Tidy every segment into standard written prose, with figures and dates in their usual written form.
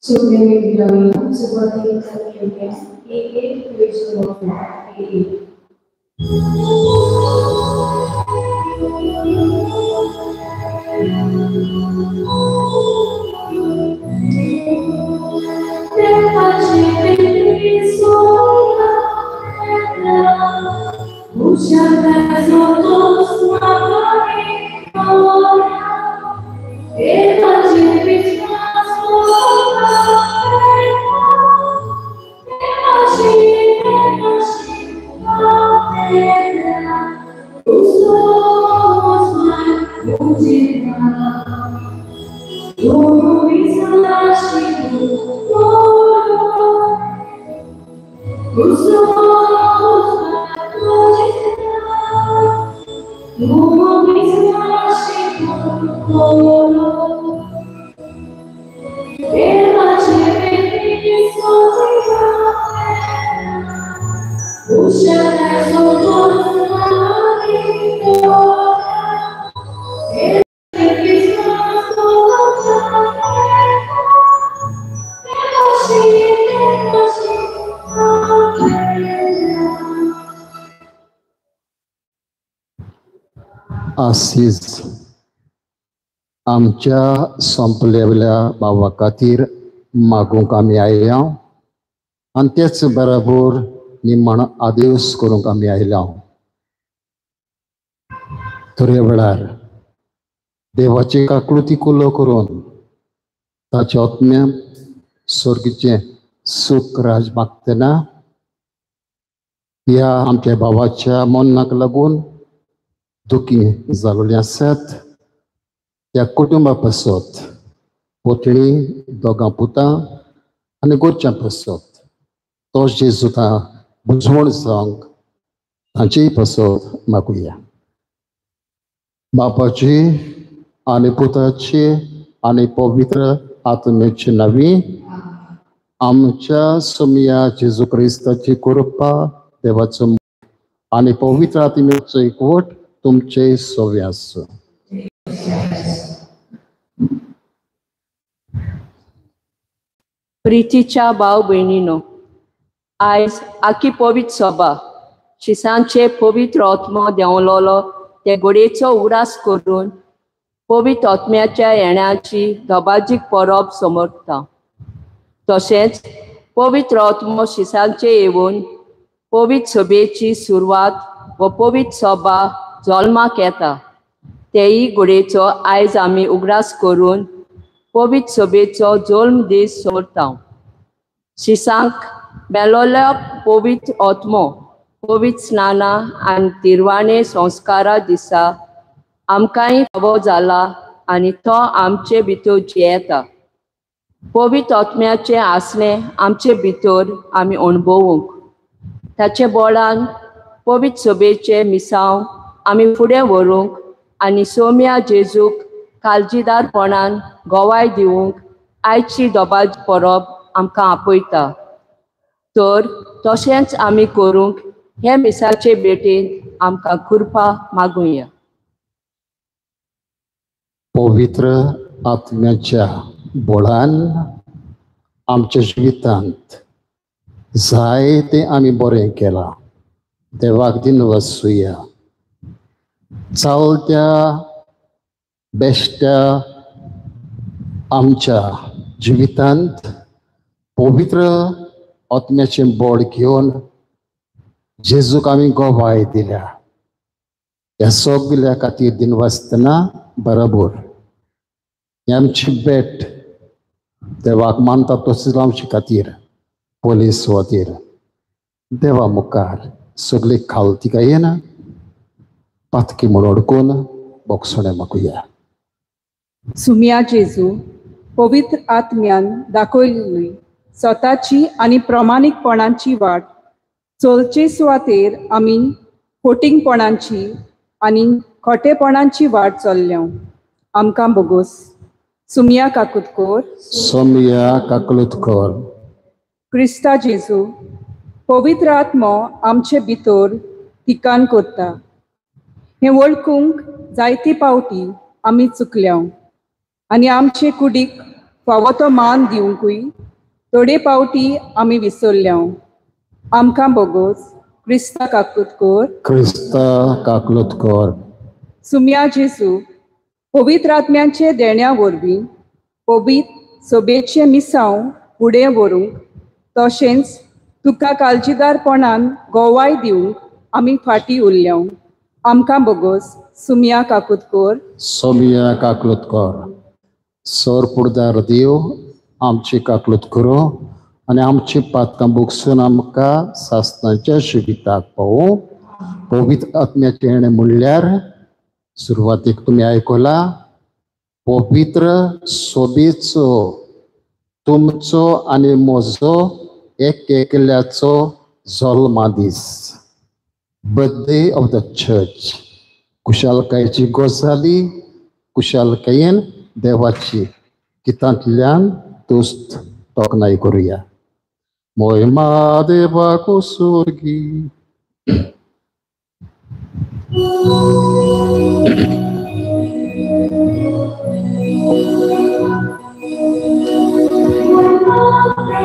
Suplementing supporting criteria AA page number 4 AA. आसीज आमच्या संपलेल्या भावा खातीर मागूंक आमी आयल्या आनी तेच बराबर निमाण आदेस करूंक आमी आयल्या. थोड्या वेळार देवाची काकृती कुलो करून ताच्या आत्म्या स्वर्गीचें सूख राज मागतना ह्या आमच्या भावाच्या मरणाक लागून दुखी जाल्ले आसात त्या कुटुंबा पासत, पोतणी दोगां पुतां आनी गोरच्यां पासत तो जेजुता बुजवण जावंक तांचेय पासत मागुया. बापाची आनी पुताची आनी पवित्र आत्म्याची नांवी आमच्या सोमया जेजू क्रिस्ताची कृपा, देवाचो आनी पवित्र आत्म्याचो एकवट तुमचे सवे आसूं. प्रितीच्या भाव भयणीनो, आयज आखी पवित्र सभा शिसांचे पवित्र आत्मो देंवलोलो ते घोडयेचो उगडास करून पवित्र आत्म्याच्या येण्याची दबाजीक परब समजता. तशेंच पवित्र आत्मो शिसांचे येवन पवित्र सभेची सुरवात व पवित्र सभा जल्माक येता तेय घोडयेचो आयज आमी उगडास करून पवित्र सभेचो जल्म दीस सोडता. शिसांक मेलोल्या पवित्र आत्मो पवित्र स्नाना आनी तिरवाणे संस्कारा दिसा आमकांय फावो जाला आनी तो आमचे भितर जियेता. पवित्र आत्म्याचें आसणें आमचे भितर आमी अणभवूंक ताचे बळान पवित्र सभेचें मिसांव आमी फुडें व्हरूंक आनी सोम्या जेजूक काळजीदारपणान गवाय दिवंक आयची दबाज परब आमकां आपयता. तर तशेंच आमी करूंक हे मिसाचे भेटेंत आमकां कृपा मागुया. पवित्र आत्म्याच्या बळान आमच्या जिवितांत जायतें आमी बरें केलां, देवाक दिनवासुया। चलत्या बेश्ट्या आमच्या जिवितांत पवित्र आत्म्याचें बळ घेवन जेजूक आमी गवाय दिल्या। ह्या सगल्या खातीर दिनवासतना बरोबर ही आमची भेट देवाक मानता तसोच आमचे खातीर पोलीस सुवातेर देवा मुखार सगळी खालतिकायेन पातकी म्हूण अडकून बोगसणें मागुया। सुमिया जेजू, पवित्र आत्म्यान दाखयल्ली स्वताची आनी प्रमाणीकपणाची वाट चलचे सुवातेर आमी फोटिंगपणाची आनी खोटेपणाची वाट चल्ल्या, आमकां बोगोस। सुमिया काकुतकोर। सोमिया काकुतकोर। क्रिस्ता जेजू, पवित्र आत्मो आमचे भितर ठिकाण करता हें वळखूंक जायते पावटी आमी चुकल्या आनी आमचे कुडीक फावो तो मान दिवंकूय थोडे पावटी आमी विसरल्या, आमकां बोगोस। क्रिस्ता काकुतकोर। क्रिस्ता काकुतकोर। सुमिया जेजू, पवित्र आत्म्याचे देण्या वरवीं पवित्र सोबेचें मिसांव फुडें व्हरूंक तशेंच तुका काळजीदारपणान गोवाय दिवंक आमी फाटीं उरल्या, आमकां बोगोस। सुमिया काकुतकोर। सोमिया काकुतकोर। सोर पुडदार देव आमची काकलूत करूं आनी आमची पातकां बोगसून आमकां सासणाच्या जिविताक पावूं। पवित्र आत्म्याचें हेणें म्हणल्यार सुरवातीक तुमी आयकला, पवित्र सोबेचो तुमचो आनी म्हजो एक एकल्याचो जल्मा दीस, बर्थडे ऑफ the church. कुशालकायेची गजाली कुशालकायेन देवाची गितांतल्यान तुस्त तोखणाय करुया। मोहिमा देवाक सुर्गी।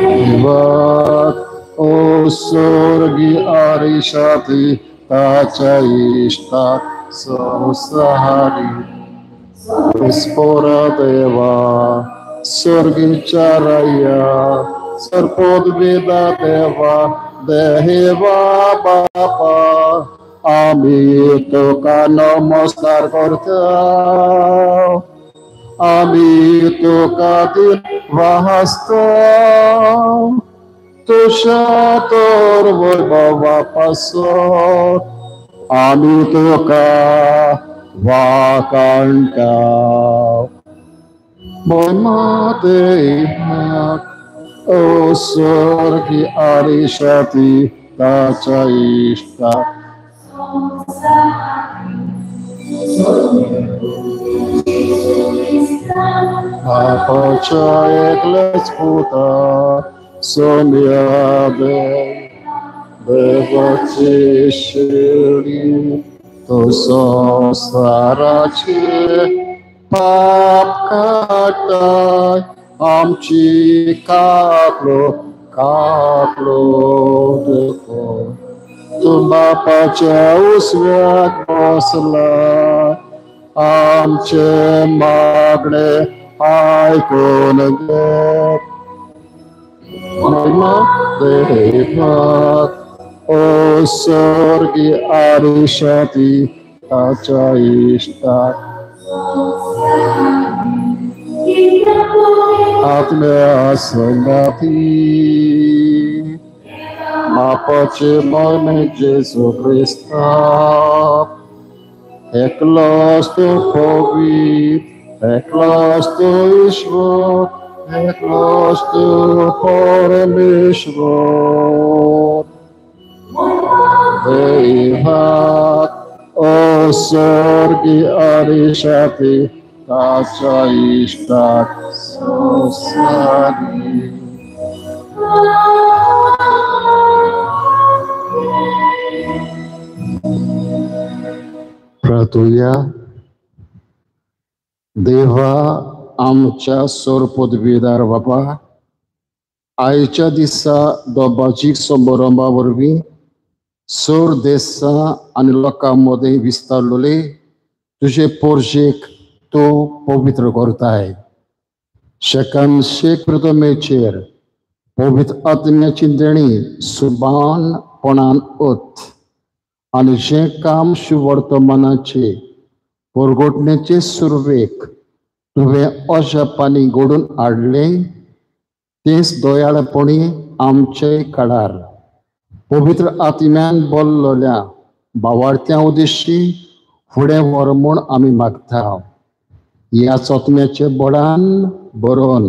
देवाक ओ स्वर्गी आरिशाती ताच्या इश्टाक संसारी स्फोरा देवा स्वर्गीच्या राया सर्पोद्वेदा देवा देवा बापा आमी तुका नमस्कार करता, आमी तुका दिनवासता, तुज्या तर वैभवा पासत आमी तुका वाकाणटा। मोहिमा देवाक ओ स्वर्गी आरिशाती ताच्या इश्टाक बापाच्या एकल्याच पुता सोम्या देवाची शिडी तो संसाराचे पाप काडटाय आमची काकलो काकलो देखो। तूं बापाच्या उसव्याक बसला आमचे मागणे आयकून घे। महिमा देवाक ओ स्वर्गी आरिशाती ताच्या इश्टाक आत्म्या संगाती मापाचे मोने जेजू क्रिस्ता एकलोच तूं पवित्र, एकलोच तूं ईश्वर, एकलोच तूं परमेश्वर। देवाक ओ स्वर्गी आरिशाती ताच्या इश्टाक संसारी। प्रार्थुया। देवा आमच्या सोर पदवीदार बाबा, आयच्या दिसा दोबाजीक समारंभा वरवीं सोर देसा आनी लोकां मदें विस्तारलोले तुजे पोरजेक तूं पवित्र करताय. शेकान शेक प्रथमेचेर पवित्र आत्म्याची देणी सुबानपणान ओत आनी जें काम शुवर्तमानाचे परगटण्याचे सुरवेक तुवें अजापांनी घडोवन हाडलें तेंच दयाळपणी आमचे काळार पवित्र आत्म्यान बोल्लोल्या भावार्थ्यां उद्देशी फुडें व्हर म्हूण आमी मागता. ह्या चोतम्याचे बळान बरोवन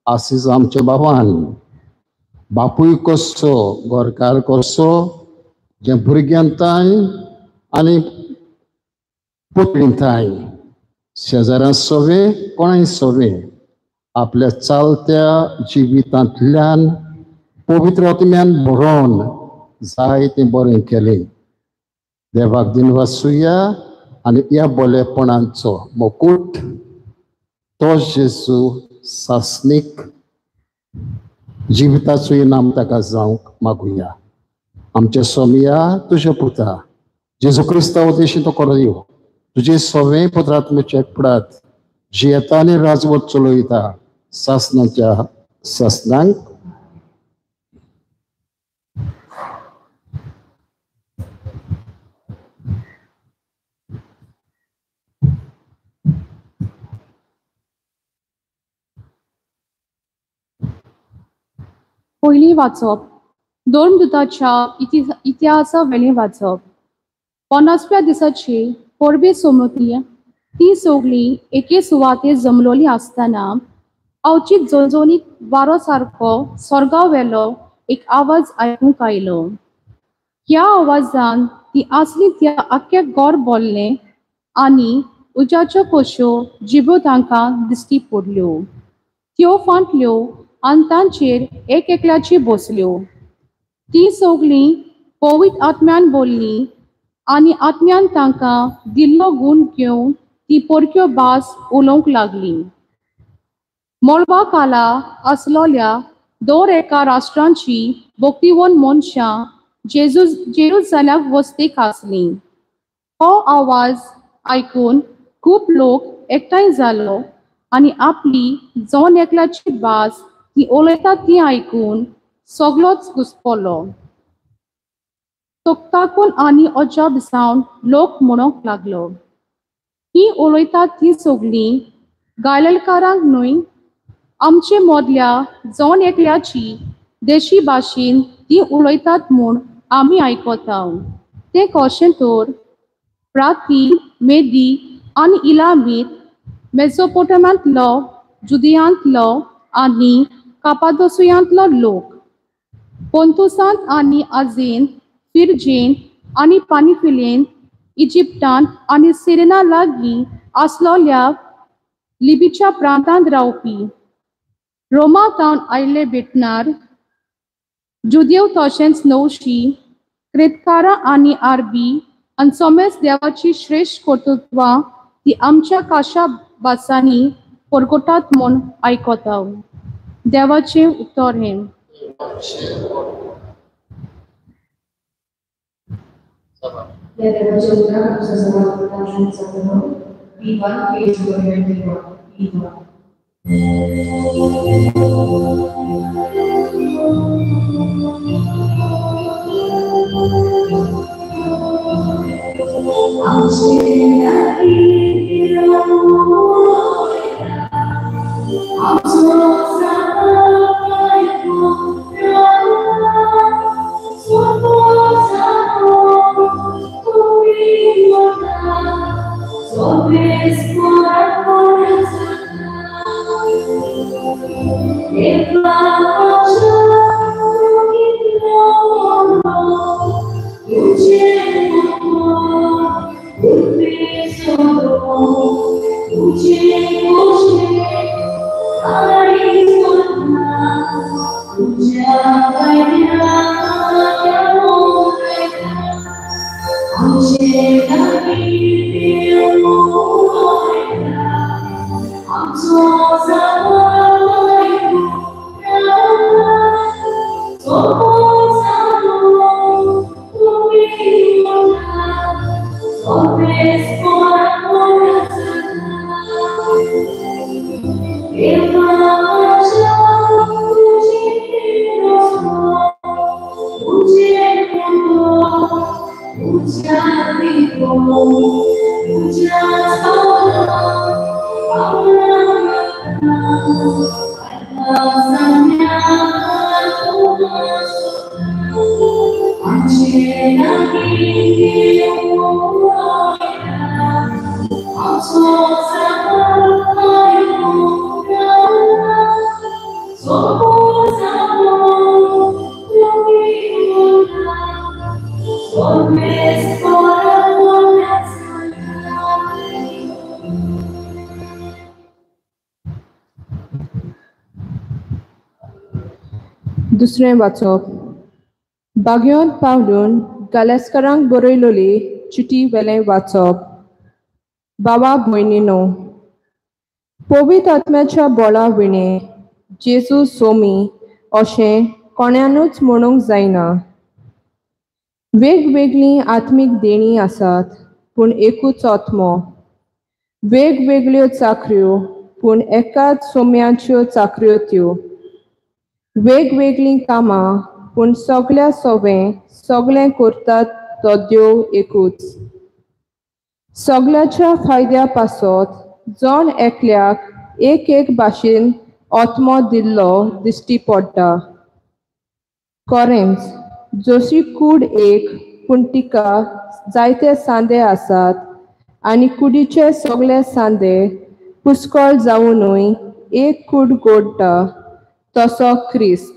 आसीस आमच्या बाबान बापूय कसो घरकार कसो जे भुरग्यांताय आनी पुतळींताय शेजाऱ्यां सोवे कोणाय सोवे आपल्या चालत्या जिवितांतल्यान पवित्र आत्म्यान बरोवन जाय तें बरें केलें. देवाक दिनवासुया आनी ह्या बरेपणाचो मुकूट तो जेजू सासणीक जिविताचो इनाम ताका जावंक मागुया. आमच्या सोमया तुज्या पुता जेजू क्रिस्तांव उद्देशी तो करूं तुजे सवे पत्रात्मेचे पडात जियेता आनी राजवट चलयता सासणाच्या सासणांक. पयलीं वाचप दोन दुताच्या इतिहासा वेलें वाचप. 50व्या दिसाची परबे सोमती ती सगळीं एके सुवातेर जमलोली आसतना अवचीत झणझणीत वारो सारको स्वर्गा वेलो एक आवाज आयकूंक आयलो. ह्या आवाजान ती आसली त्या आख्या गोर बोल्लें आनी उज्याच्यो कश्यो जिब्यो तांकां दिश्टी पडल्यो. त्यो फांटल्यो आनी तांचेर एक एकल्याची बसल्यो. ती सगळीं पवित्र आत्म्यान बोल्लीं आनी आत्म्यान तांकां दिल्लो गूण घेवन ती परक्यो भास उलोवंक लागली. मळबा काला आसलोल्या दर एका राष्ट्रांची भक्तिवन मनशां जेरुजाल्याक वस्तेक आसलीं. हो आवाज आयकून खूब लोक एकठांय जालो आनी आपली जण एकल्याची भास ती उलयता ती आयकून सगलोच घुसपलो. तोक्ताकून आनी अजाप जावन लोक म्हणूंक लागलो, ही उलयतात ती सगळीं गायलकारांक न्हय, आमचे मदल्या जण एकल्याची देशी भाशेन ती उलयतात म्हूण आमी आयकता. तें कशें तर प्राती मेदी आनी इलामीत मेसोपोटमांतलो जुदियांतलो आनी कापादोसुयांतलो लोक पोंतुसांत आनी आजेंत फिरजेंत आनी पानिफिलेंत इजिप्टांत आनी सिरेना लागीं आसलोल्या लिबीच्या प्रांतांत रावपी रोमा तावन आयिल्ले भेटणार जुदेव तशेंच नवशी क्रेतकारां आनी आरबी आनी सोमेस देवाची श्रेश्ठ कर्तृत्वां ती आमच्या काशा भासांनी परगटात म्हूण आयकता. देवाचें उतर हें. ह्या देवाच्या उतराक आमचो जवाब जातलो. B1 page 21. B1. I'm so sorry. दुसरें वाचप बागयोन पावलून गालेस्करांक बरयलोली चिटी वेलें वाचप. बाबा भयणीनो, पवित्र आत्म्याच्या बोळा विणें जेजू सोमी अशें कोण्यानूच म्हणूंक जायना. वेगवेगळीं आत्मीक देणीं आसात पूण एकूच आत्मो, वेगवेगळ्यो चाकऱ्यो पूण एकाच सोम्याच्यो चाकऱ्यो त्यो, वेगवेगळीं कामां पूण सगळ्या सोवें सगळें करतात तो देव एकूच. सगळ्याच्या फायद्या पासत जण एकल्याक एक एक भाशेन आत्मो दिल्लो दिश्टी पडटा. खरेंच जशी कूड एक पूण तिका जायते सांदे आसात आनी कुडीचे सगळे सांदे पुस्कळ जावनूय एक कूड गोडटा तसो क्रिस्त.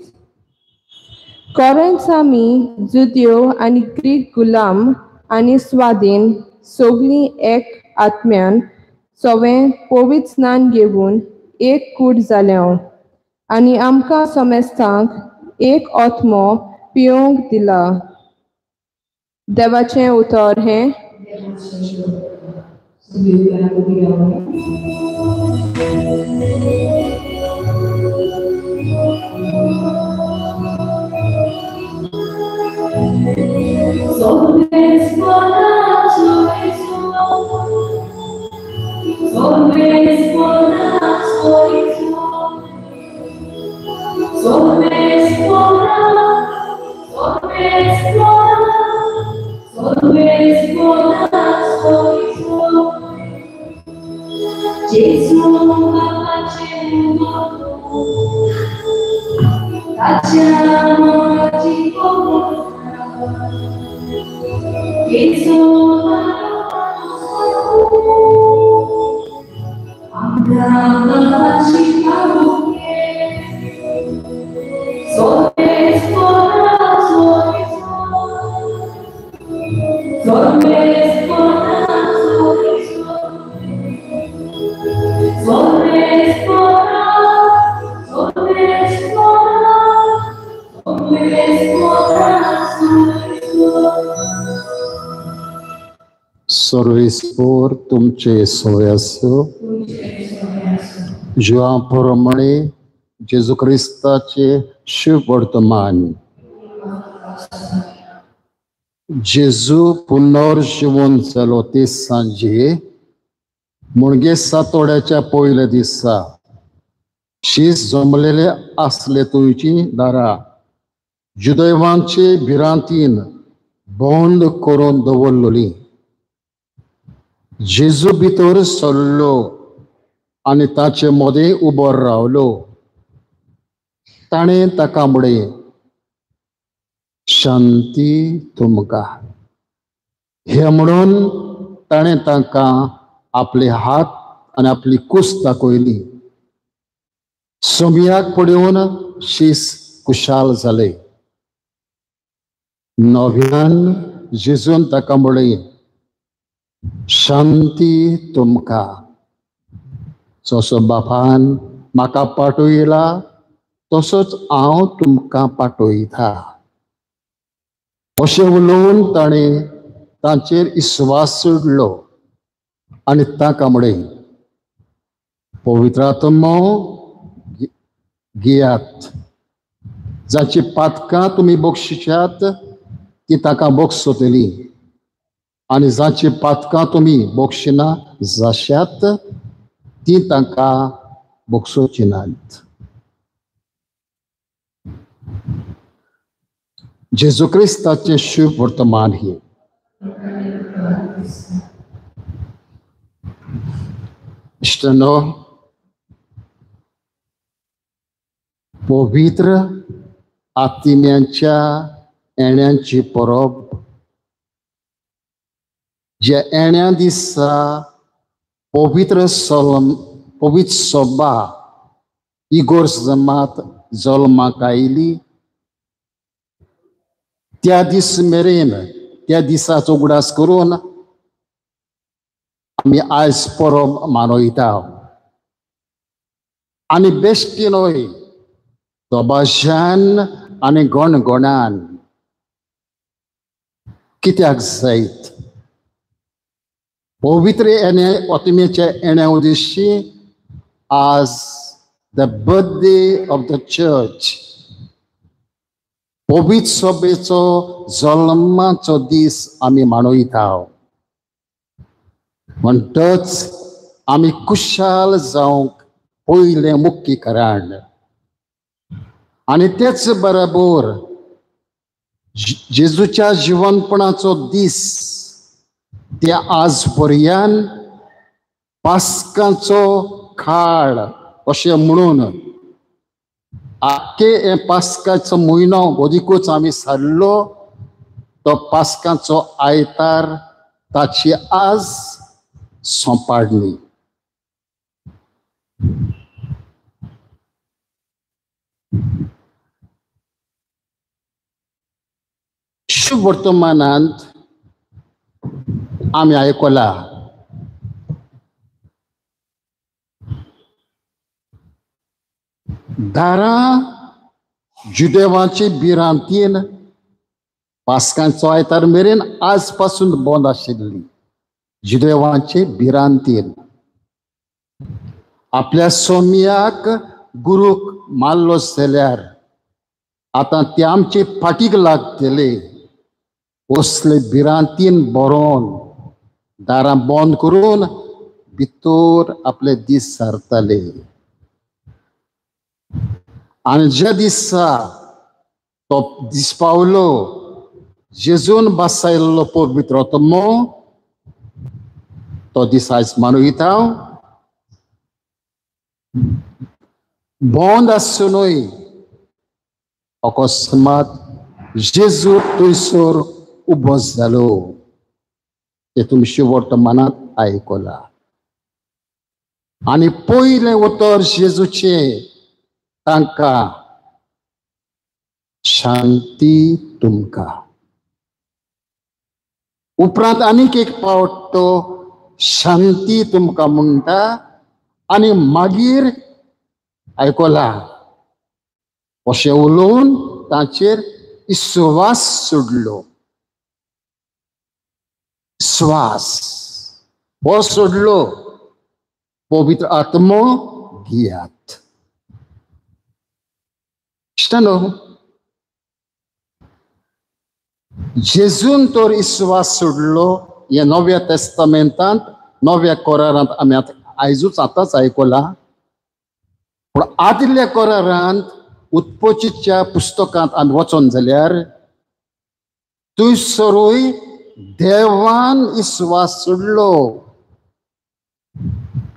खरेंच आमी जुद्यो आनी ग्रीक, गुलाम आनी स्वाधीन सगळीं एक आत्म्यान सवें पवित्र स्नान घेवन एक कूड जाल्या आनी आमकां समेस्तांक एक आत्मो पिवंक दिला. देवाचें उतर हें. सर्वेस्पोर तुमचे सोयसो जुआं प्रमाणे जेजू क्रिस्ताचे शुभ वर्तमान. जेजू पुनर्जिवन जालो ते सांजे मुणगे सातोड्याच्या पयल्या दिसा शीस जमलेले आसले तुमची दारां जुदैवांचे भिरांतीन बंद करून दवरलोली. जेजू भितर सरलो आनी ताचे मदें उबो रावलो. ताणें ताका म्हळें, शांती तुमकां. हें म्हणून ताणें तांकां आपले हात आनी आपली कूस दाखयली. सोमयाक पळोवन शीस खुशाल जाले. नव्यान जेजून ताका म्हळें, शांती तुमकां. जसो बापान म्हाका पाठयला तसोच हांव तुमकां पाठयता. अशें उलोवन ताणें तांचेर विस्वास सोडलो आनी तांकां म्हळें, पवित्र आत्मो घेयात. जाची पातकां तुमी बक्षिशात ती ताका बक्षतली आनी जाची पातकां तुमी बक्षिना जाशात ती तांकां बक्षोची नात. जेजू क्रिस्ताचें शुभ वर्तमान हें. इश्टांनो, पवित्र आत्म्यांच्या येण्याची परब, ज्या येण्या दिसा पवित्र पवित्र सभा इगोर्स जमात जल्माक आयली त्या दीस मेरेन, त्या दिसाचो उगडास करून आमी आयज परब मनयता. आनी बेश्टी न्हय, दबाज्यान आनी गणगणान. कित्याक जायत पवित्र येण्या आत्म्याच्या येण्या उद्देशी आज the birthday of the church, पवित्र सभेचो जल्माचो दीस आमी मनयता. म्हणटच आमी खुशाल जावंक पयलें मुख्य कारण. आनी तेच बरोबर जेजूच्या जिवनपणाचो दीस ते आज पर्यान पास्काचो काळ अशें म्हणून आख्खे हे पास्काचो म्हयनो अदिकूच आमी सारलो तो पास्काचो आयतार ताची आज सोंपाडणी. शुभ वर्तमानांत आमी आयकला दारां जुदेवाची भिरांतीन पास्कांचो आयतार मेरेन आज पासून बंद आशिल्ली. जुदेवाचे भिरांतीन आपल्या सोम्याक गुरूक मारलो जाल्यार आतां ते आमचे फाटीक लागतले असले भिरांतीन बरोवन दारां बंद करून भितर आपले दीस सारताले. आनी ज्या दिसा तो दीस पावलो जेजून बसायल्लो पवित्र आत्मो तो दीस आयज मनयता. बंद आसुनूय अकस्मात जेजू थंयसर उबो जालो ते तुमचे वर्तमानांत आयकला. आनी पयलें उतर जेजूचें तांकां, शांती तुमकां. उपरांत आनीक एक पावट तो शांती तुमकां म्हणटा आनी मागीर आयकला अशें उलोवन ताचेर विस्वास सोडलो. स्वास हो सोडलो, पवित्र आत्मो घेयात. इश्टानो, जेजून तर विस्वास सोडलो हे नव्या तेस्तामेंतांत, नव्या करारांत आमी आतां आयजूच आतांच आयकला. पूण आदल्या करारांत उत्पत्तीच्या पुस्तकांत आमी वचोन जाल्यार थंयसरूय देवान विस्वास सोडलो.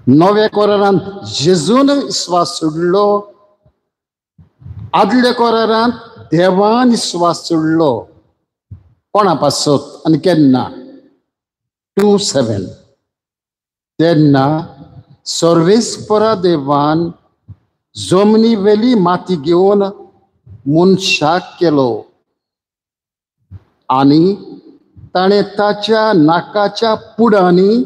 नव्या करारांत जेजून विस्वास सोडलो, आदल्या करारांत देवान विस्वास सोडलो. कोणा पासत आनी केन्ना? 2:7. तेन्ना सर्वेस्परा देवान जमनी वेली माती घेवन मनशाक केलो आनी ताणें ताच्या नाकाच्या पुडांनी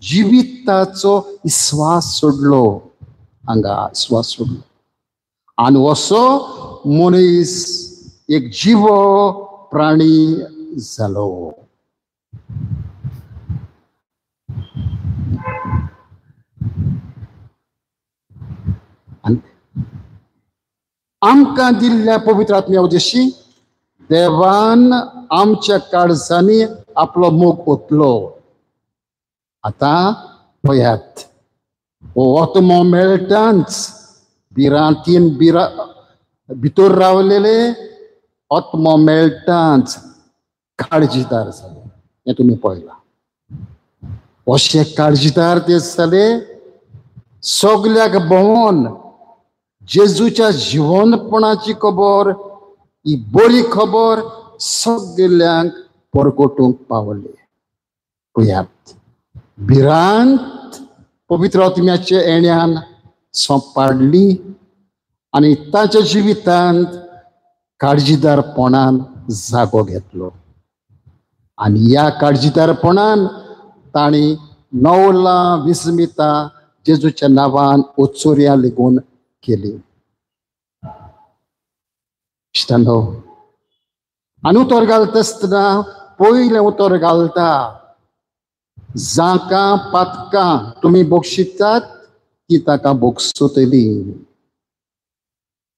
जिविताचो विस्वास सोडलो. हांगा विस्वास सोडलो आनी असो मनीस एक जिवो प्राणी जालो. आमकां दिल्ल्या पवित्र आत्म्या उद्देशी देवान आमच्या काळजांनी आपलो मोग ओतलो. आतां पळयात, हो आत्मो मेळटांच भिरांतीन भितर रावलेले आत्मो मेळटांच काळजीदार जाले. हें तुमी पळयलां. अशे काळजीदार ते जाले सगल्याक भोंवन जेजूच्या जिवनपणाची खबर, ही बरी खबर सगल्यांक परगटूंक पावली. पळयात, भिरांत पवित्र आत्म्याच्या येण्यान सोंपाडली आनी ताच्या जिवितांत काळजीदारपणान जागो घेतलो. आनी ह्या काळजीदारपणान तांणी नवलां विस्मितां जेजूच्या नांवान ओचोर्या लेगून केली. इश्टांनो, आनी उतर घालता आसतना पयलें उतर घालता, जांकां पातकां तुमी बक्षितात ती ताका बक्षतली.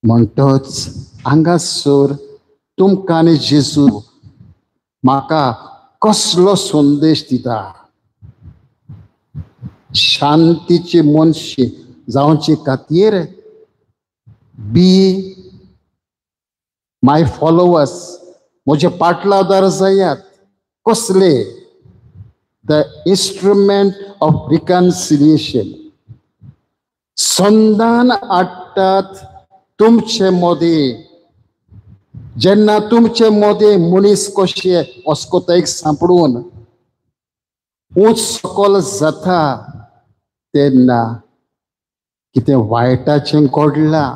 म्हणटच हांगासर तुमकां आनी जेजू म्हाका कसलो संदेश दिता? शांतीची मनशी जावचे खातीर बी my followers, म्हजे पाटलादार जायात. कसले? The instrument of reconciliation. संदान हाडटात तुमचे मदीं. जेन्ना तुमचे मदीं मनीस कशे अस्कोतायेक सांपडून ऊंच सकल जाता तेन्ना कितें वायटाचें घडलां,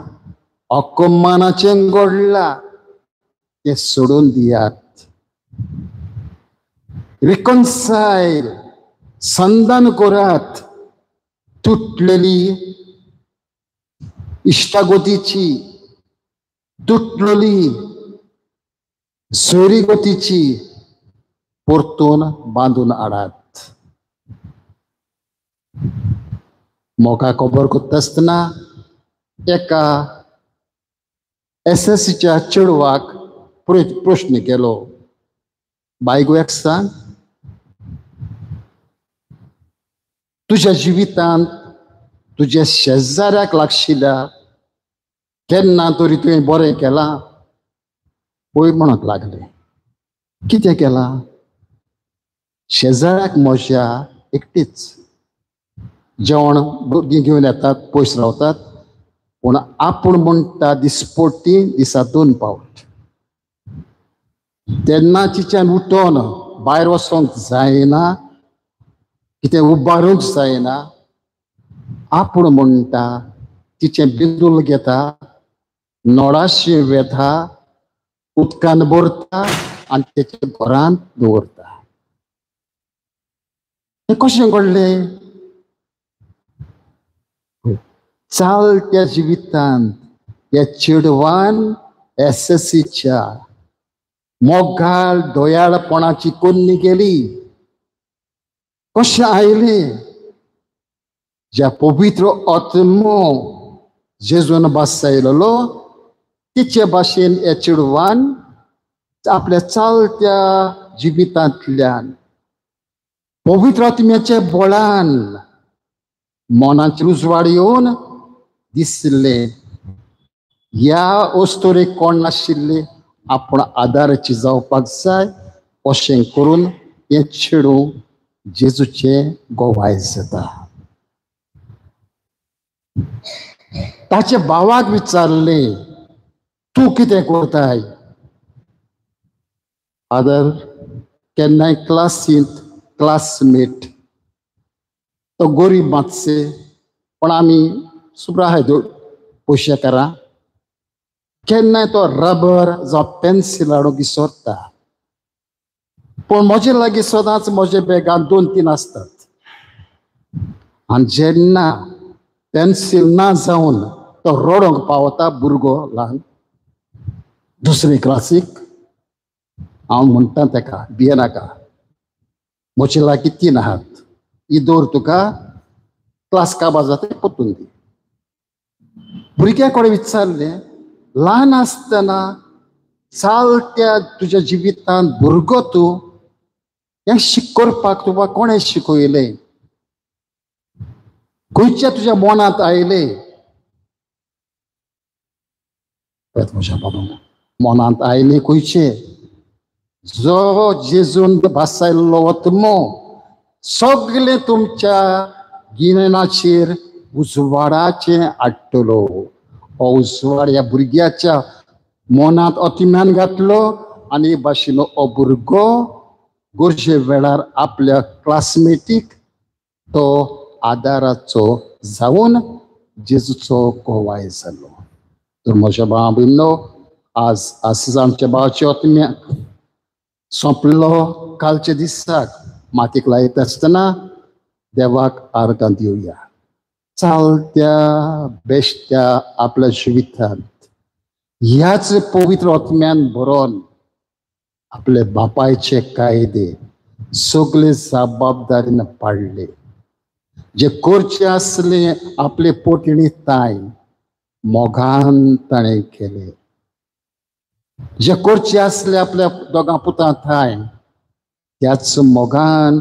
अपमानाचें घडलां तें सोडून दियात. रिकन्सायल, संधान करात. तुटलेली इश्टागतीची, तुटलेली सोयरीगतीची परतून बांदून हाडात. मोगा खबर करता आसतना एका एसएससीच्या चेडवाक प्रश्न केलो, बाय गो एक सांग, तुज्या जिवितांत तुज्या शेजाऱ्याक लागशिल्ल्या केन्ना तरी तुवें बरें केलां? पळय म्हणूंक लागलें, कितें केलां? शेजाऱ्याक म्हज्या एकटीच जेवण भुरगीं घेवन येतात, पयस रावतात, पूण आपूण म्हणटा दिसपट्टी दिसा 2 पावट. तेन्ना तिच्यान उठोन भायर वचोंक जायना, कितें उबारूंक जायना. आपूण म्हणटा तिचें बिंदूल घेता, नोळाशी वेता, उदकान भरता आनी तेच्या घरांत दवरता. हें कशें घडलें? चालत्या जिवितांत ह्या चेडवान एसएससीच्या मोगाळ दयाळपणाची कोन्नी केली. कशें आयलें? ज्या पवित्र आत्मो जेजून बसयलेलो तिचे भाशेन ह्या चेडवान आपल्या चालत्या जिवितांतल्यान पवित्र आत्म्याच्या बळान मनाचेर उजवाड येवन दिसलें ह्या अस्तुरेक कोण नाशिल्ले, आपूण आदाराची जावपाक जाय. अशें करून हें चेडूं जेजूचें गोवाय जाता. ताच्या भावाक विचारलें, तूं कितें करताय? फादर, केन्नाय क्लासींत क्लासमेट तो गरीब मातशे, पण आमी सुब्राय पयशेकारां, केन्नाय तो रबर जावं पेन्सील हाडूंक विसरता, पूण म्हजे लागीं सदांच म्हज्या बॅगान 2-3 आसतात. आनी जेन्ना पेन्सील ना जावन तो रडोंक पावता भुरगो ल्हान दुसरे क्लासीक, हांव म्हणटा तेका भियेनाका, म्हजे लागीं 3 आहात, ही दवर तुका, क्लास काबार जाता परतून दी. भुरग्या कडेन विचारलें, ल्हान आसतना चालत्या तुज्या जिवितांत भुरगो तूं हें करपाक तुका कोणें शिकयलें? खंयच्या तुज्या मनांत आयलें? म्हज्या बाबा मनांत आयलें खंयचें? जो जेजून भासायल्लो आत्मो सगळें तुमच्या गिन्यानाचेर उजवाडाचें हाडटलो. हो उजवाड ह्या भुरग्याच्या मनांत अतिम्यान घातलो आनी भाशेन हो भुरगो गरजे वेळार आपल्या क्लासमेटीक तो आदाराचो जावन जेजूचो गोवाय जालो. तर म्हज्या भाव भयणींनो, आज आज आमच्या भावाच्या आत्म्याक सोंपलो कालच्या दिसाक मातीक लायता आसतना देवाक आर्गां दिवया. चालत्या बेश्ट्या आपल्या जिवितांत ह्याच पवित्र आत्म्यान भरोन आपले बापायचे कायदे सगळे जबाबदारीन पाडले. जे करचे आसले आपले पोटणी ताय मोगान ताणें केले. जे करचे आसले आपल्या दोगां पुतां थांय त्याच मोगान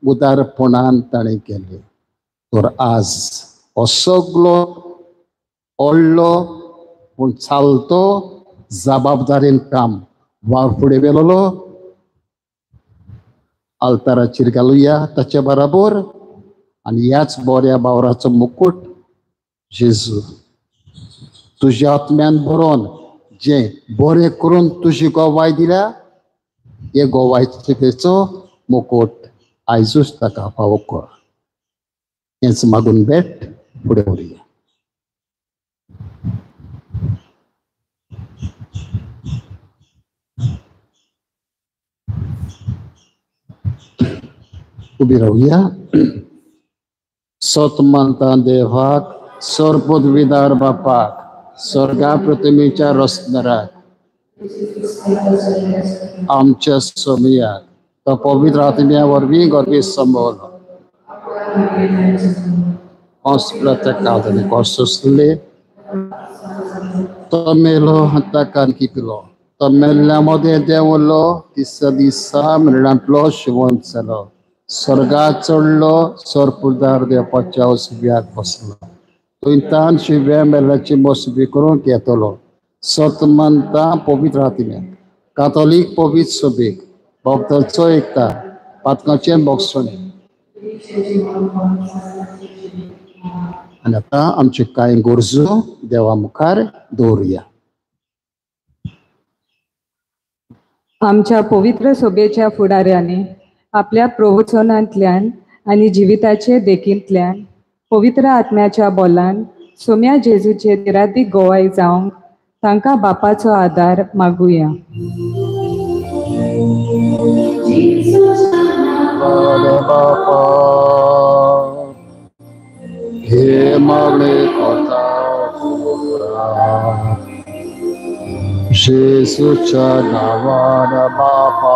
उदारपणान ताणें केले. तर आज हो सगलो ओडलो पूण चालतो जबाबदारीन काम वावर फुडें व्हेलोलो आल्ताराचेर घालुया ताचे बराबर आनी ह्याच बऱ्या बावराचो मुकूट जेजू तुज्या आत्म्यान भरोन जे बरें करून तुजी गोवाय दिल्या हे गोवायचो मुकूट आयजूच ताका फावो कर. हेंच मागून भेट फुडें व्हरुया. उबी रावया. सत मानता देवाक, सर्वपदवीदार बापाक, स्वर्गा प्रतिमेच्या रसनराक, आमच्या सोमयाक तो पवित्र आत्म्या वरवीं गर्वी संभवलो सोसले तो मेलो ताका किपलो तो मेल्ल्या मदें देंवलो तिसऱ्या दिसा मरणांतलो शिवंत जालो स्वर्गात चडलो सर्पुदार देवपाच्या उजव्याक बसलो थंय तान शिव्या मेल्ल्याची मोसबी करूंक येतलो. सत मानता पवित्र आत्म्याक, कातोलीक पवित्र सभेक, भक्ताचो एकता, पातकाचें बोगसणें. आनी आतां आमच्यो कांय गरजो देवा मुखार दवरुया. आमच्या पवित्र सभेच्या फुडाऱ्यांनी आपल्या प्रवचनांतल्यान आनी जिविताचे देखींतल्यान पवित्र आत्म्याच्या बोलान सोम्या जेजूचे निरादीक गोवाय जावंक तांकां बापाचो आदार मागुया. जेजूच्या नांवान बापा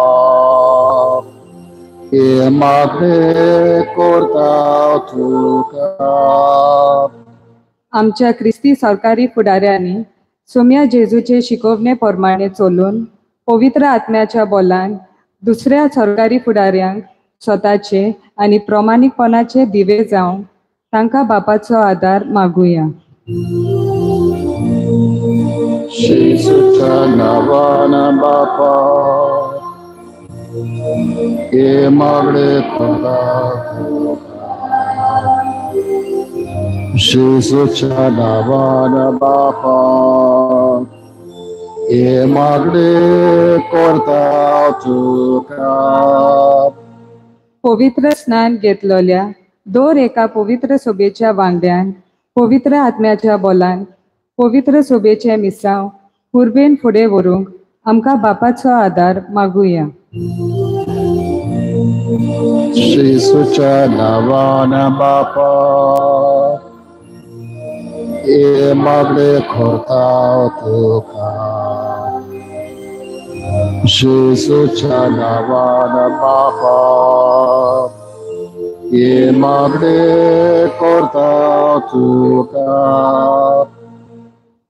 हे मागणें करता तुका. आमच्या क्रिस्ती सरकारी फुडाऱ्यांनी सोम्या जेजूचे शिकवणे प्रमाणे चलून पवित्र आत्म्याच्या बोलान दुसऱ्या सरकारी फुडाऱ्यांक स्वताचे आनी प्रमाणीकपणाचे दिवे जावंक तांकां बापाचो आदार मागुया. जेजूच्या नांवान बापा हे मागणें करता तुका. जेजूच्या नांवान बापा हे मागणें करता तुका. पवित्र स्नान घेतलेल्या दर एका पवित्र सभेच्या वांगड्यान पवित्र आत्म्याच्या बोलान पवित्र सभेचें मिसांव पुर्बेन फुडें व्हरूंक आमकां बापाचो आदार मागुया. जेजूच्या नांवान बापा हे मागणें करता तुका. जेजूच्या नांवान बापा हे मागणें करता तुका.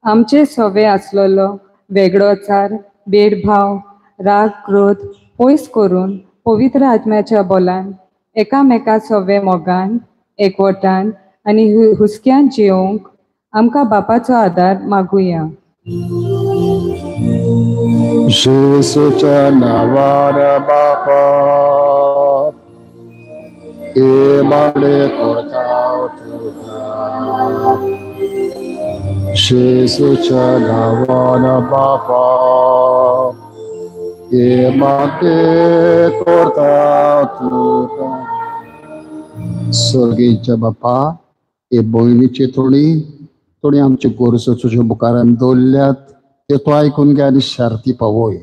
आमचे सवे आसलेलो वेगळोचार, भेदभाव, राग, क्रोध पयस करून पवित्र आत्म्याच्या बोलान एकामेका सवे मोगान, एकवटान आनी हुस्क्यान जियोवंक आमकां बापाचो आदार मागुया. जेजूच्या नांवान बापा हे मागणें करता तुका. जेजूच्या नांवान बापा हे माते करता तुका. सर्गीच्या बापा, हे भयणीचे थोडी थोडी आमचे गरजो तुज्या मुखारान दवरल्यात ते तो आयकून घे आनी शार्ती पावय.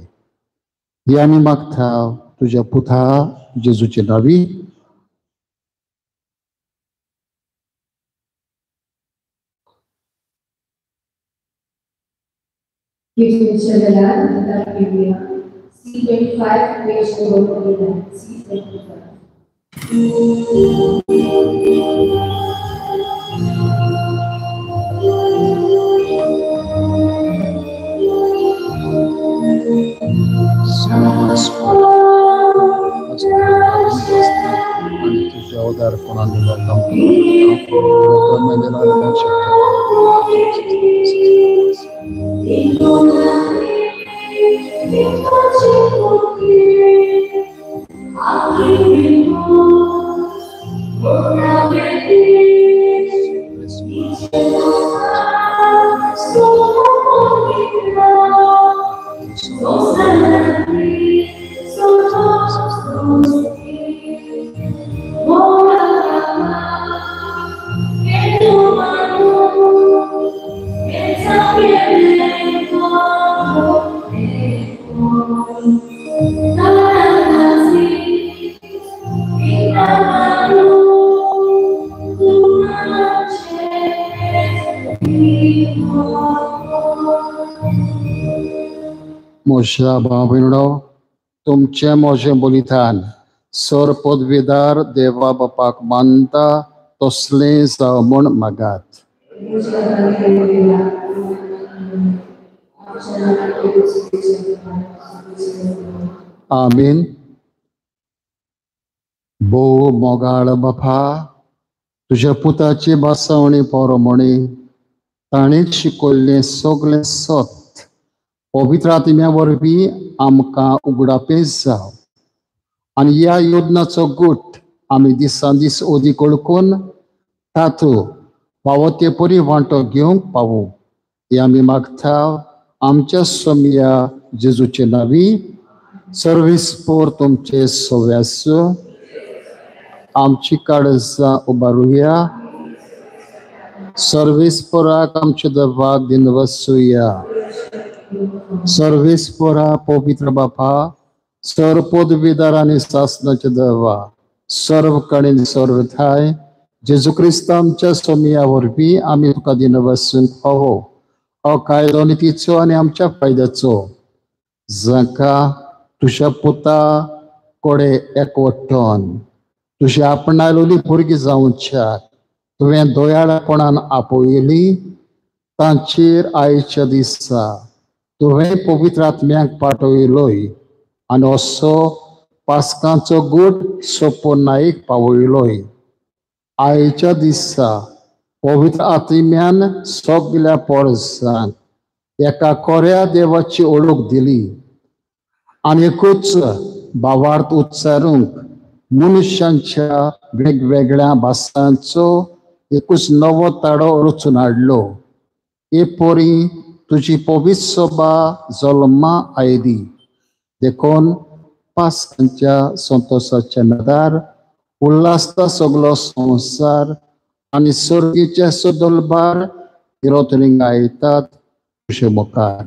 ही आमी मागता तुज्या पुता जेजूचे नांवी. C25, page number 49, C25. तुझ्या उदारपणान म्हज्या भाव भयणो, तुमचें म्हजें बलिदान सर पदवीदार देवा बापाक मानता तसलें जावं म्हूण मागात. आमीन. भोव मोगाळ बापा, तुज्या पुताची बासावणी पोरमणी ताणें शिकयल्लें सगळें सत पवित्र आत्म्या वरवीं आमकां उगडापेस जावं आनी ह्या योजनाचो गूट आमी दिसान दीस अदीक वळखून तातूंत फावो ते परी वांटो घेवंक पावूं. हे आमी मागता आमच्या सोमया जेजूचे नांवी. सर्वीस पोर तुमचे सव्यास आमची काळजां उबारुया. सर्वीस पोराक आमचे देवाक दिनवसुया. सर्वीस पोरा पवित्र बापा, सर पदवीदार आनी सासनाचे देवा, सर्व कडेन सर्व ठाय जेजू क्रिस्त आमच्या सोमया वरवीं आमी तुका दिनवसूंक फावो. हो कायदो नितीचो आनी आमच्या फायद्याचो, जाका तुज्या पुता कोडे एकवटून तुज्या आपणायलोली भुरगीं जावच्याक तुवें दयाळपणान आपयली, तांचेर आयच्या दिसा तुवें पवित्र आत्म्याक पाठयलोय आनी असो पास्कांचो गूट सोपोनायक पावयलोय. आयच्या दिसा पवित्र आत्म्यान सगल्या पोरसांक एका कोऱ्या देवाची ओळख दिली आनी एकूच भावार्थ उच्चारूंक मनशांच्या वेगवेगळ्या भासांचो एकूच नवो ताडो रचून हाडलो. हे परी तुजी पवित्र सभा जल्मा आयली. देखून पास्कांच्या संतोशाच्या नदार उल्हासता सगलो संवसार आनी सर्गीचे सदलबार गिरोतरिंग आयतात तुजे मुखार.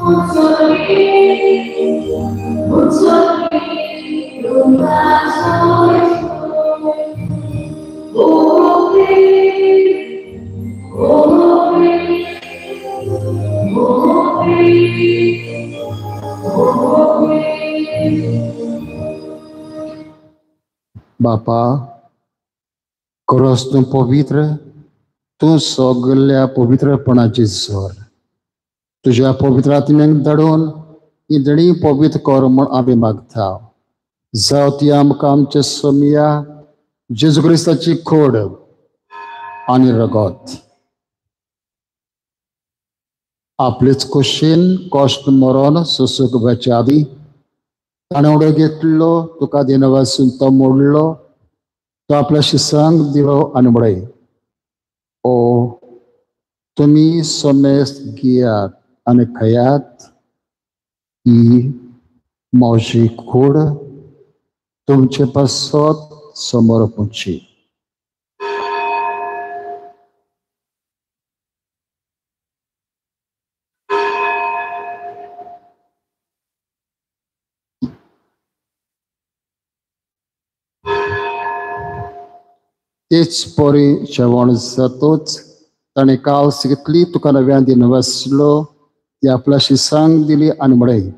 Un sorriso. बापा, खरोच तूं पवित्र, तूं सगल्या पवित्रपणाची सर। तुज्या पवित्र आत्म्याक धाडून ही देणी पवित्र कर म्हूण आमी मागता। जावं ती आमकां आमच्या सोमया जेजू क्रिस्ताची खोड आनी रगत। आपलेच कुशीन कश्ट मरण सोसूंक वचच्या आदीं ताणें उडो घेतलो, तुका दिनवासून तो मोडलो, तो आपल्या शिसांक दिलो आनी म्हणलें, ओ तुमी समेस्त घेयात आनी खायात, ही म्हजी कूड तुमचे पासत समर्पणची। तेच परी जेवण जातूच ताणें कावस घेतली, तुका नव्यान दिनवासलो, ती आपल्या शिसांक दिली आनी म्हणलें,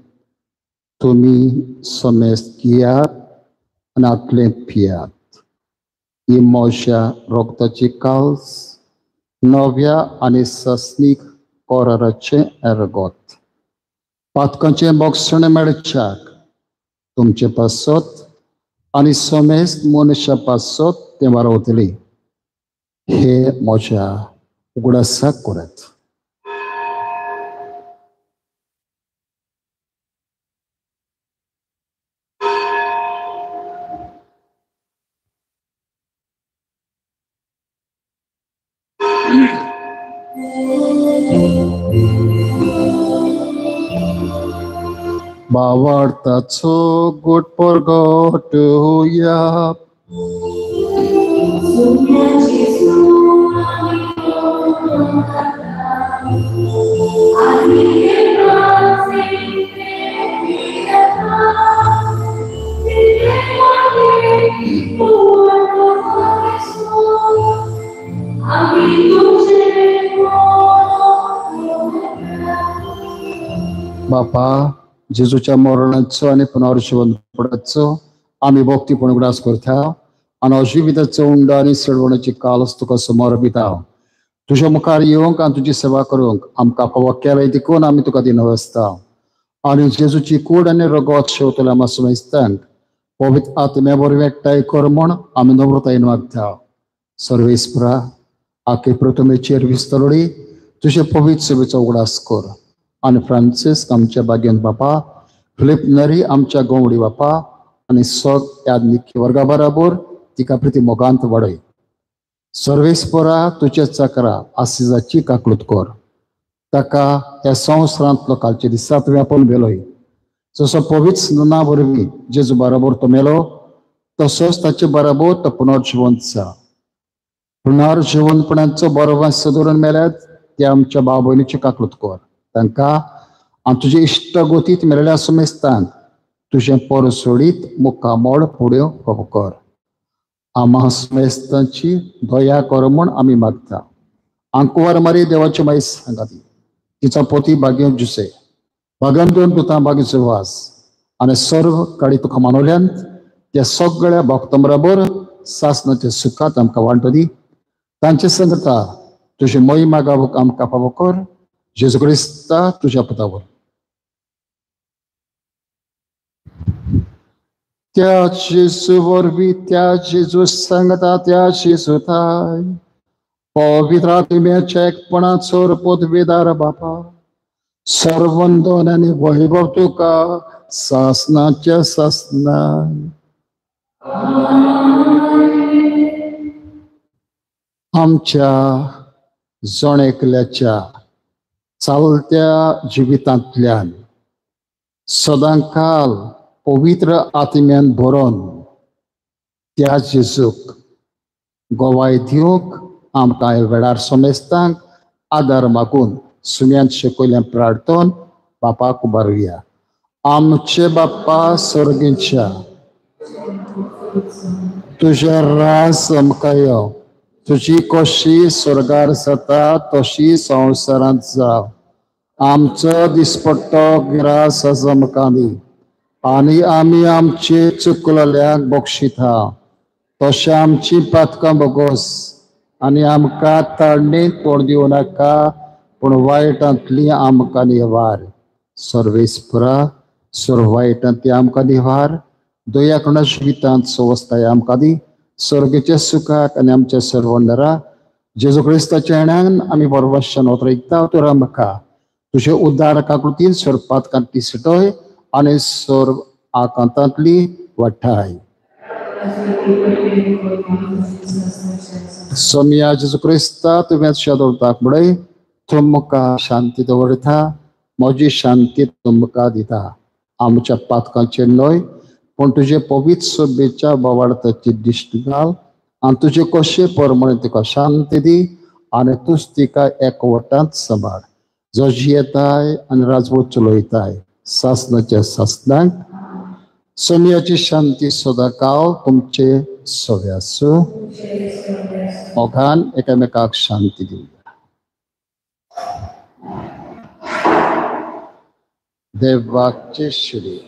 तुमी समेस्त घेयात आनी आतलें पियात, ही म्हज्या रगताची काल्स नव्या आनी सासणीक कराराचें रगत, पातकांचें बक्षण मेळच्याक तुमचे पासत आनी समेस्त मनशा पासत तें वारवतली। हे म्हज्या उगडासाक करात। भावार्थाचो गोट परगट होया। बापा, जेजूच्या मरणाचो आनी पुनर्जिवंतपणाचो आमी भक्तीपण उगडास करता आनी अजिविताचो उंडो आनी सडवणाची कालस तुका समर्पिता। तुज्या मुखार येवंक आनी तुजी सेवा करूंक आमकां फावो केलें देखून आमी तुका दिनवासता। आनी जेजूची कूड आनी रगत शेवतल्या आमकां समेस्तांक पवित्र आत्म्या वरवीं एकठांय कर म्हूण आमी नम्रतायेन मागता। सर्वेस्परा, आखे प्रथमेचेर विस्तरली तुजे पवित्र सेवेचो उगडास कर आनी फ्रांसीस आमच्या बागेन बापा, फिलीप नरी आमच्या गोवडी बापा आनी सग याज्ञिक वर्गा बराबर तिका प्रिती मोगांत वाडय। सर्वेस्परा, तुज्या चाकरा आसिजाची काकलूत कर, ताका ह्या संवसारांतलो कालच्या दिसा तुवें आपोवन व्हेलोय। जसो पवित्र स्नाना वरवीं जेजू बराबर तो मेलो, तसोच ताचे बराबर तो पुनर्जिवंत जा। पुनर्जिवंतपणाचो बरो वास दवरून मेल्यात त्या आमच्या भाव भयणीची काकलूत कर, तांकां आनी तुजे इश्टगोतीत मेळिल्ल्या समेस्तांक तुजें पोर सोडीत मुखामोड फुडें फावो कर। आमा समेस्तांची दया कर म्हूण आमी मागता। आंकुवार मारी देवाची माई सांगाती, तिचो पोती भाग्य जुसे, भाग्यान दोन पुतां भाग्याचो वास आनी सर्व काडी तुका मानवल्यान त्या सगळ्या भक्तां बराबर सासनाच्या सुखात आमकां वांटो दी। तांचे संगता तुजी महिमा गावूंक आमकां फावो कर, जेजू क्रिस्ता तुज्या पुतावर। त्या जेजू वरवीं, त्या जेजू सांगता, त्या जेजूताय पवित्र आत्म्याच्या एकपणाचो पदवीदार बापा, सर्वंदन आनी वैभव तुका सासनाच्या सासना। आमच्या जण एकल्याच्या चालत्या जिवितांतल्यान सदांकाल पवित्र आत्म्यान भरोन त्या जेजूक गवाय दिवंक आमकां वेळार समेस्तांक आदार मागून सुम्यान शिकयल्यान प्रार्थन बापाक उबारुया। आमचे बाप्पा सर्गीच्या, तुझ्या राज आमकां यो, तुजी कशी स्वर्गार जाता तशी संवसारांत जावं। आमचो दिसपट्टो ग्रास आमकां दी आनी आमी आमचे चुकलेल्यांक बक्षिता, तशें आमची पातकां भोगोस आनी आमकां ताळणेंत तोंड दिवं नाका, पूण वायटांतली आमकां निवार. सर्वेस्परा सर्व वायटांतली आमकां निवार, दया करुणा जिवितांत सवस्ताय आमकां दी, स्वर्गेच्या सुखाक आनी आमच्या सर्वंदरा जेजू क्रिस्ताच्या येण्यान आमी बरवशान वतरयता. तर आमकां तुजे उद्धार काकृतीन सर्व पातकांतली सुटय आनी सर्व आकांतांतली वाठाय. सोमया जेजू क्रिस्ता तुवें दवरताक म्हणय, तुमकां शांती दवरता, म्हजी शांती तुमकां दिता. आमच्या पातकांचेर न्हय पूण तुजे पवित्र सभेच्या बोवाळताची दिश्ट घाल आनी तुजे कशे प्रमाणे तिका शांती दी आनी तूंच तिका एकवटांत सांबाळ, जो जियेताय आनी राजवट चलयताय सासनाच्या सासनाक. सोमयाची शांती सदांकाळ तुमचे सवे आसूं. मोगान एकामेकाक शांती दिवया. देवाचे श्री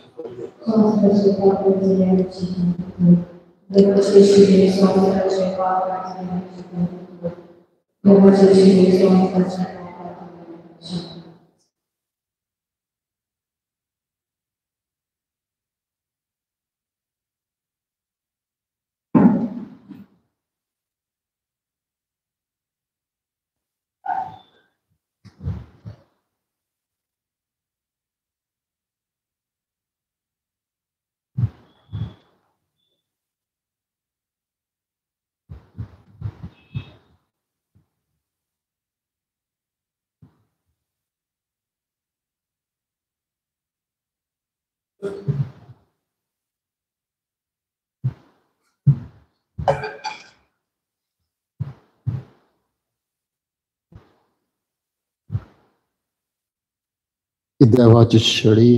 देवाची शेळी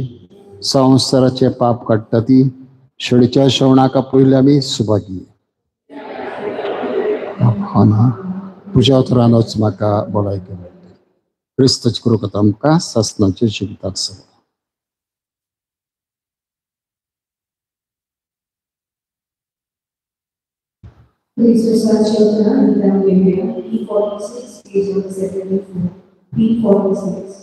संवसाराचे पाप काडटा ती शेळीच्या श्रवणाका पयलीं आमी सुभागी ना तुज्या उतरानूच म्हाका भलायकी मेळटा. क्रिस्ताची कृपा आमकां सासनाचे जिविताक सगळं. क्रिस्तुसाच्या उतरान गीतां घेवया. P46 page 74. P46.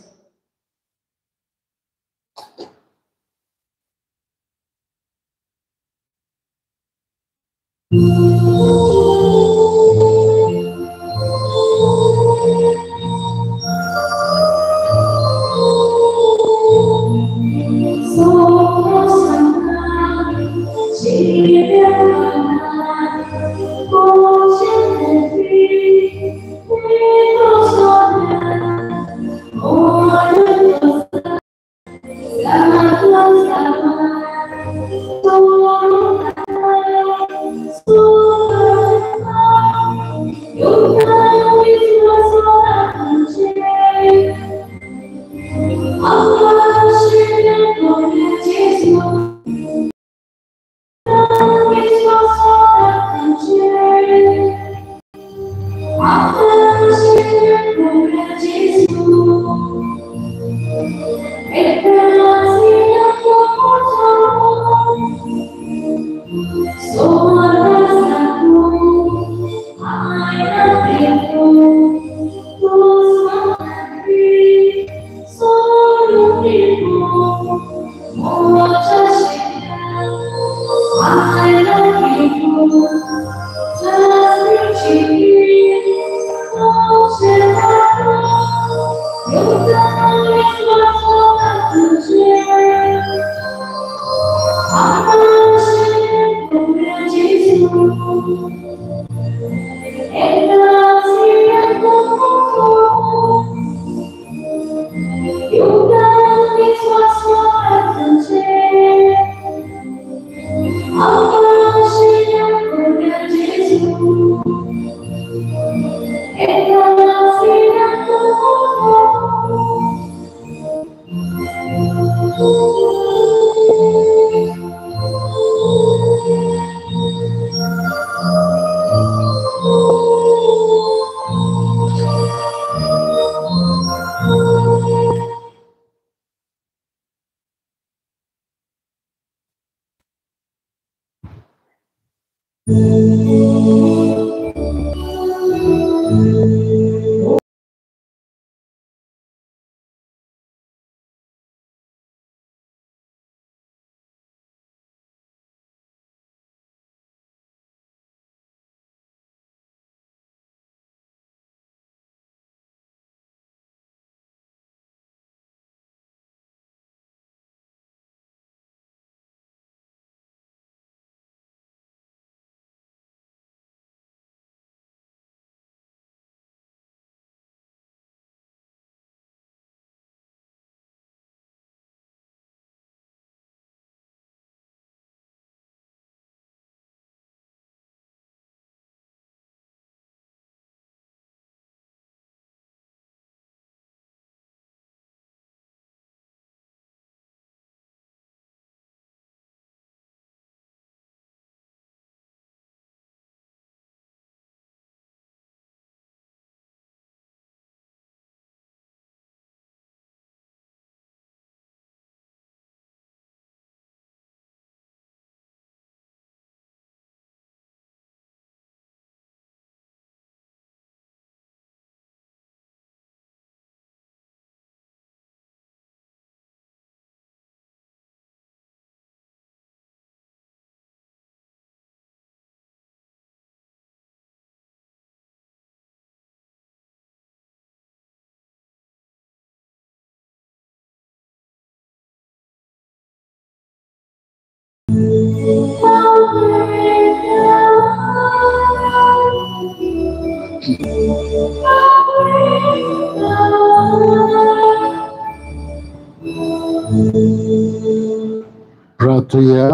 प्रार्थुया.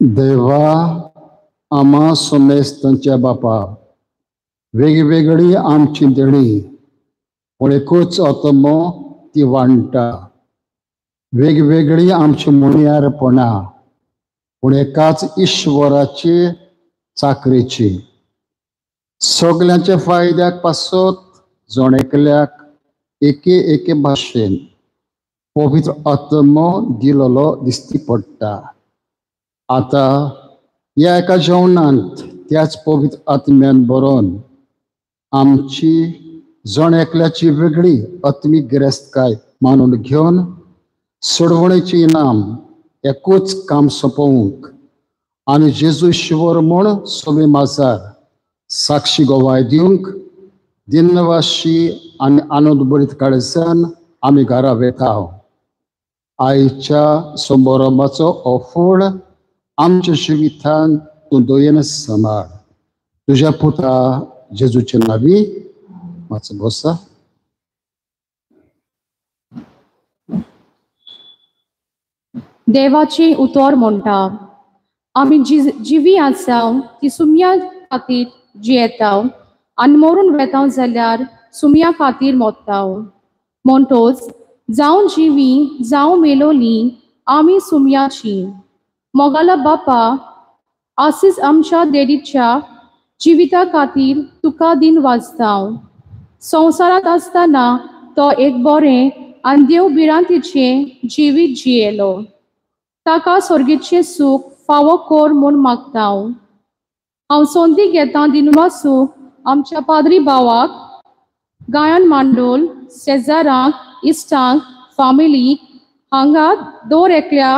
देवा आमा समेस्तांच्या बापा, वेगवेगळी आमची देणी पूण एकूच आत्मो ती वांट्टा. वेगवेगळी आमची मुणयारपणां पूण एकाच ईश्वराची चाकरेची. सगल्यांच्या फायद्याक पासत जण एकल्याक एके एके भाशेन पवित्र आत्मो दिलेलो दिश्टी पडटा. आतां ह्या एका जेवणांत त्याच पवित्र आत्म्यान बरोवन आमची जण एकल्याची वेगळी आत्मीक गिरेस्तकाय मानून घेवन सोडवणेची इनाम एकूच काम सोंपोवंक आनी जेजू शिवर म्हूण सोमे माजार साक्षी गवाय दिवंक दिनवाशी आनी आनंद बरीत काळसान आमी घरा वेता. आयच्या समारंभाचो अफोड आमच्या जिवितान तूं दयेन सांबाळ. तुज्या पुता जेजूचे नावी मातसो बसा. देवाचें उतर म्हणटा, आमी जिवी आसा ती सुम्या खातीर जियेता आनी मरून वेता जाल्यार सुम्या खातीर मोत्ता. म्हणटोच जावं जिवी जावं मेलोली आमी सुम्याची. मोगाला बापा, आसीस आमच्या देडीच्या जिविता खातीर तुका दिन वाजता. संवसारांत आसतना तो एक बरें आनी देव भिरांतीचें जिवीत जियेलो. ताका स्वर्गीचें सूख फावो कर म्हूण मागता. हांव संदी घेता दिनवासूक आमच्या पाद्री भावाक, गायन मांडोल, शेजारांक, इश्टांक, फामिलीक, हांगा दर एकल्या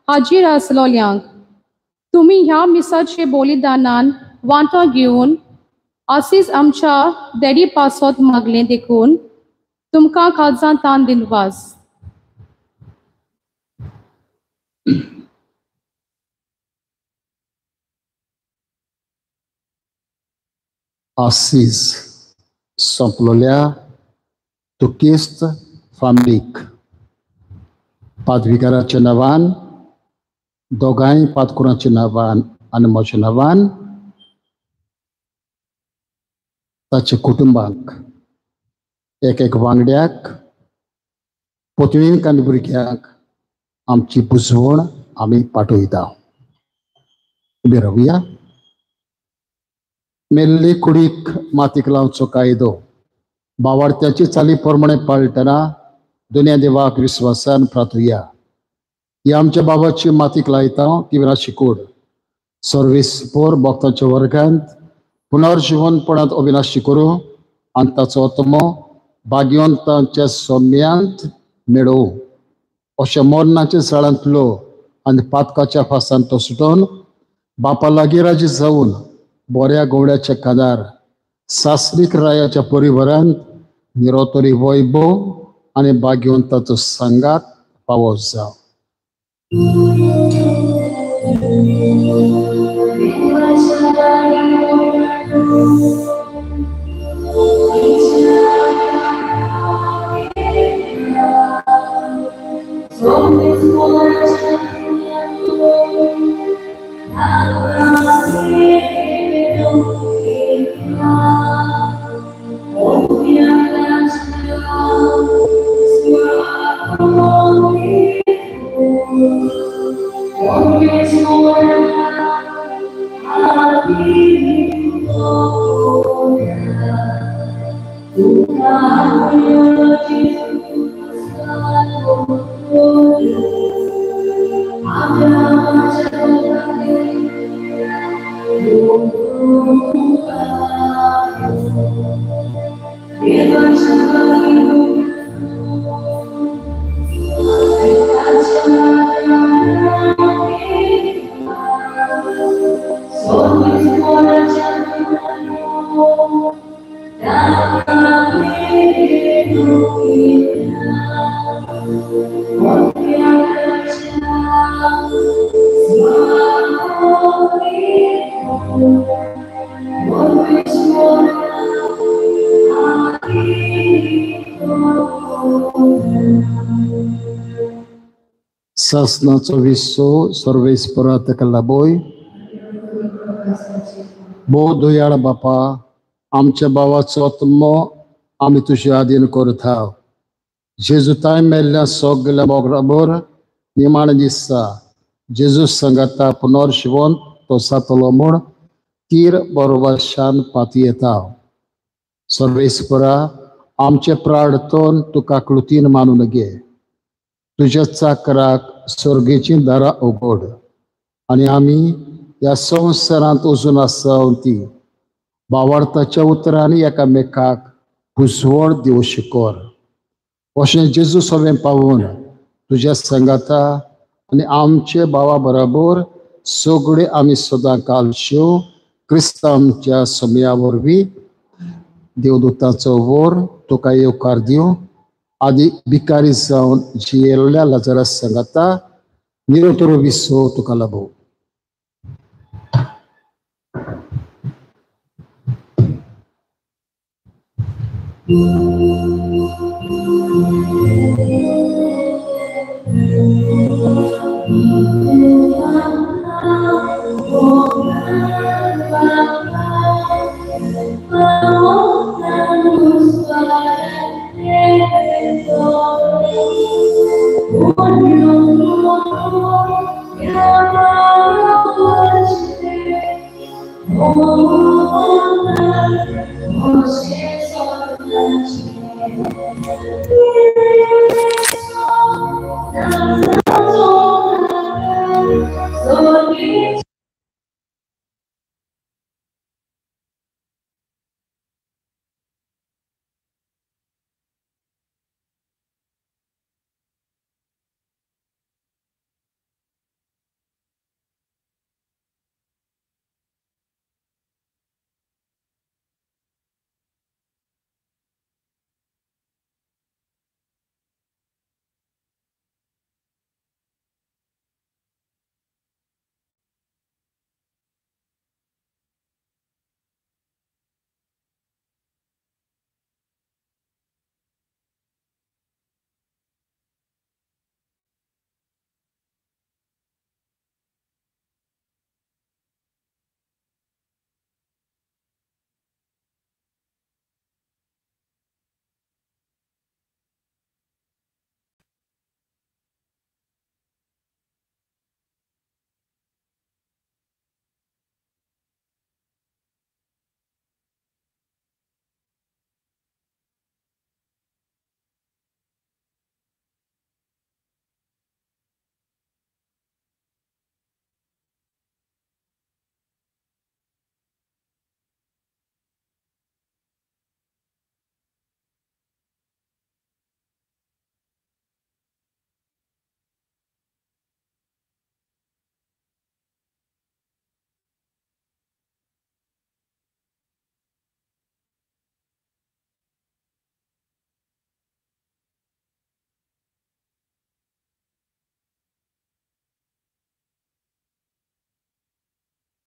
हाजीर आसलोल्यांक. तुमी ह्या मिसाचे बलिदानान वांटो घेवन आसीस आमच्या देडी पासत मागलें देखून तुमकां काळजांत तान दिनवास. आसीस सोंपलोल्या तुकेस्त फामिलीक पादविकाराच्या नांवान, दोगांय पादकुरांच्या नांवान आनी म्हज्या नांवान ताच्या कुटुंबाक, एक एक वांगड्याक, पोतयेक आनी भुरग्यांक आमची बुजवण आमी पाठयता. उबे रावया. मेल्ले कुडीक मातीक लावचो कायदो बावार्थ्याची चाली प्रमाणे पाळटना दुनिया देवाक विस्वासान प्रार्थुया. ही आमच्या बाबाची मातीक लायता ती विनाशी कूड सर्वीस पोर भक्तांच्या वर्गांत पुनर्जिवनपणांत अविनाशी करूं आनी ताचो आत्मो भाग्यवंतांच्या सौम्यांत मेळोवं. अशें मरणाच्या जाळांतलो आनी पातकाच्या फासांत तो सुटोवन बापा लागीं राजी जावन बऱ्या गोवड्याच्या कानार सासणीक रायाच्या परिवारांत निरोतरी वैभव आनी भाग्यवंताचो सांगात फावो जावं. Oh, सासनाचो विसो सर्वेस्परा ताका लाबोय. भोव दयाळ बापा, आमच्या भावाचो आत्मो आमी तुजे आदीन करता. जेजू ताय मेल्ल्या सगल्या बरोबर निमाणें दिसता जेजू सांगाता पुनर्शिवोन तो जातलो म्हूण तीर बरोबर शान पाती येता. सर्वेस्परा आमचे प्रार्थन तुका कृतीन मानून घे. तुज्या चाकराक सर्गेची दारां उगड आनी आमी ह्या संवसारांत वचून आसा ती भावार्थाच्या उतरांनी एकामेकाक हुसवण दिवशी कर. अशें जेजू सवें पावून तुज्या सांगाता आनी आमचे भावा बराबर सगळे आमी सदां कालश्यो क्रिस्तांवच्या समया वरवीं देवदूताचो वोर तुका येवकार दिवं. आदी भिकारी जावन जियेल्ल्या लाजरा सांगाता निरोतरो विसो तुका लाबो. Oh,